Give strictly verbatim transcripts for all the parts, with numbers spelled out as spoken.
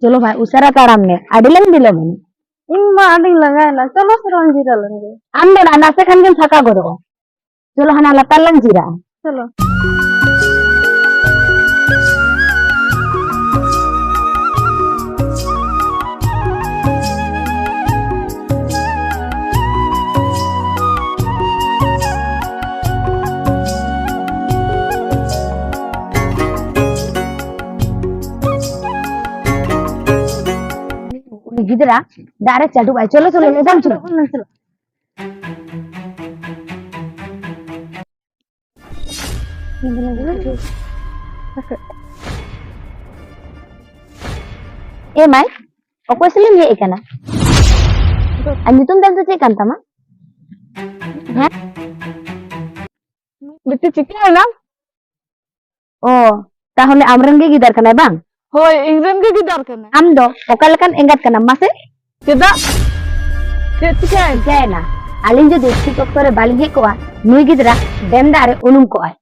ᱪᱚᱞᱚ ᱵᱷᱟᱭ, ᱩᱥᱟᱹᱨᱟ ᱛᱟᱲᱟᱢ ᱢᱮ, ᱟᱹᱰᱤ ᱞᱟᱝ ᱵᱤᱞᱚᱢ ᱮᱱᱟ᱾ ᱤᱧ ᱢᱟ ᱟᱹᱰᱤᱧ ᱞᱟᱸᱜᱟᱭᱮᱱᱟ, ᱪᱚᱞᱚ ᱥᱮ ᱵᱟᱝ ᱡᱤᱨᱟᱹ ᱞᱮᱱ ᱜᱮ᱾ ᱟᱢ ᱫᱚ ᱱᱟ-, ᱱᱟᱥᱮ ᱠᱷᱟᱱ ᱜᱮᱢ ᱛᱷᱟᱠᱟ ᱜᱚᱫᱚᱜᱼᱟ᱾ ᱪᱚᱞᱚ ᱦᱟᱱᱟ ᱞᱟᱛᱟᱨ ᱞᱟᱝ ᱡᱤᱨᱟᱹᱜᱼᱟ᱾ ᱪᱚᱞᱚ᱾ ᱩᱱᱤ ᱜᱤᱫᱽᱨᱟᱹ ᱫᱟᱜ ᱨᱮ ᱪᱟᱰᱚᱜ ᱟᱭ᱾ ᱪᱚᱞᱚ, ᱪᱚᱞᱚ, ᱞᱚᱜᱚᱱ ᱪᱚᱞᱚ᱾ ᱮ ᱢᱟᱹᱭ, ᱚᱠᱚᱭ ᱥᱟᱞᱟᱜ ᱮᱢ ᱦᱮᱡ ᱟᱠᱟᱱᱟ? ᱟᱨ ᱧᱩᱛᱩᱢ ᱛᱟᱢ ᱫᱚ ᱪᱮᱫ ᱠᱟᱱ ᱛᱟᱢᱟ? ᱦᱮᱸ? ᱵᱤᱴᱤ, ᱪᱤᱠᱟᱹᱭᱮᱱᱟᱢ? ᱚ, ᱛᱟᱦᱚᱞᱮ ᱟᱢᱨᱮᱱ ᱜᱮ ᱜᱤᱫᱟᱹᱨ ᱠᱟᱱᱟᱭ ᱵᱟᱝ? ᱦᱳᱭ, ᱤᱧᱨᱮᱱ ᱜᱮ ᱜᱤᱫᱟᱹᱨ ᱠᱟᱱᱟᱭ᱾ ᱟᱢ ᱫᱚ ᱚᱠᱟ ᱞᱮᱠᱟᱱ ᱮᱸᱜᱟᱛ ᱠᱟᱱᱟᱢ ᱢᱟᱥᱮ? ᱪᱮᱫᱟᱜ? ᱪᱮᱫ ᱪᱤᱠᱟᱹᱭᱮᱱ? ᱪᱤᱠᱟᱹᱭᱮᱱᱟ? ᱟᱹᱞᱤᱧ ᱡᱩᱫᱤ ᱴᱷᱤᱠ ᱚᱠᱛᱚ ᱨᱮ ᱵᱟᱹᱞᱤᱧ ᱦᱮᱡ ᱠᱚᱜᱼᱟ, ᱱᱩᱭ ᱜᱤᱫᱽᱨᱟᱹ ᱰᱮᱢ ᱫᱟᱜ ᱨᱮ ᱩᱱᱩᱢ ᱠᱚᱜᱼᱟᱭ᱾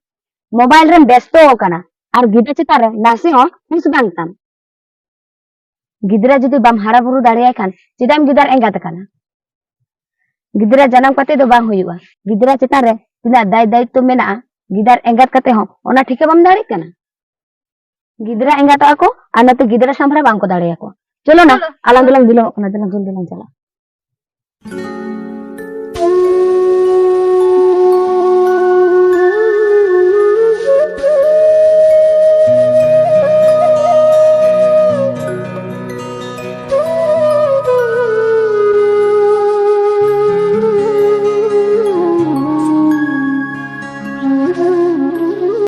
ᱢᱳᱵᱟᱭᱤᱞ ᱨᱮᱢ ᱵᱮᱥᱛᱚ ᱟᱠᱟᱱᱟ ᱟᱨ ᱜᱤᱫᱽᱨᱟᱹ ᱪᱮᱛᱟᱱ ᱨᱮ ᱱᱟᱥᱮ ᱦᱚᱸ ᱦᱩᱸᱥ ᱵᱟᱝ ᱛᱟᱢ᱾ ᱜᱤᱫᱽᱨᱟᱹ ᱡᱩᱫᱤ ᱵᱟᱢ ᱦᱟᱨᱟ ᱵᱩᱨᱩ ᱫᱟᱲᱮᱭᱟᱭ ᱠᱷᱟᱱ ᱪᱮᱫᱟᱜ ᱮᱢ ᱜᱤᱫᱟᱹᱨ ᱮᱸᱜᱟᱛ ᱟᱠᱟᱱᱟ? ᱜᱤᱫᱽᱨᱟᱹ ᱡᱟᱱᱟᱢ ᱠᱟᱛᱮ ᱫᱚ ᱵᱟᱝ ᱦᱩᱭᱩᱜᱼᱟ᱾ ᱜᱤᱫᱽᱨᱟᱹ ᱪᱮᱛᱟᱱ ᱨᱮ ᱛᱤᱱᱟᱹᱜ ᱫᱟᱭ ᱫᱟᱭᱤᱛᱛᱚ ᱢᱮᱱᱟᱜᱼᱟ, ᱜᱤᱫᱟᱹᱨ ᱮᱸᱜᱟᱛ ᱠᱟᱛᱮ ᱦᱚᱸ ᱚᱱᱟ ᱴᱷᱤᱠᱟᱹ ᱵᱟᱢ ᱫᱟᱲᱮᱭᱟᱜ ᱠᱟᱱᱟ᱾ ᱜᱤᱫᱽᱨᱟᱹ ᱮᱸᱜᱟᱛᱚᱜᱼᱟ ᱠᱚ ᱟᱨ ᱱᱚᱛᱮ ᱜᱤᱫᱽᱨᱟᱹ ᱥᱟᱢᱵᱲᱟᱣ ᱵᱟᱝ ᱠᱚ ᱫᱟᱲᱮᱭᱟᱠᱚᱣᱟ᱾ ᱪᱚᱞᱚ ᱱᱟ, ᱪᱚᱞᱚ᱾ ᱟᱞᱟᱝ ᱫᱚᱞᱟᱝ ᱵᱤᱞᱚᱢᱚᱜ ᱠᱟᱱᱟ, ᱫᱮᱞᱟ ᱡᱚᱞᱫᱤ ᱞᱟᱝ ᱪᱟᱞᱟᱜᱼᱟ᱾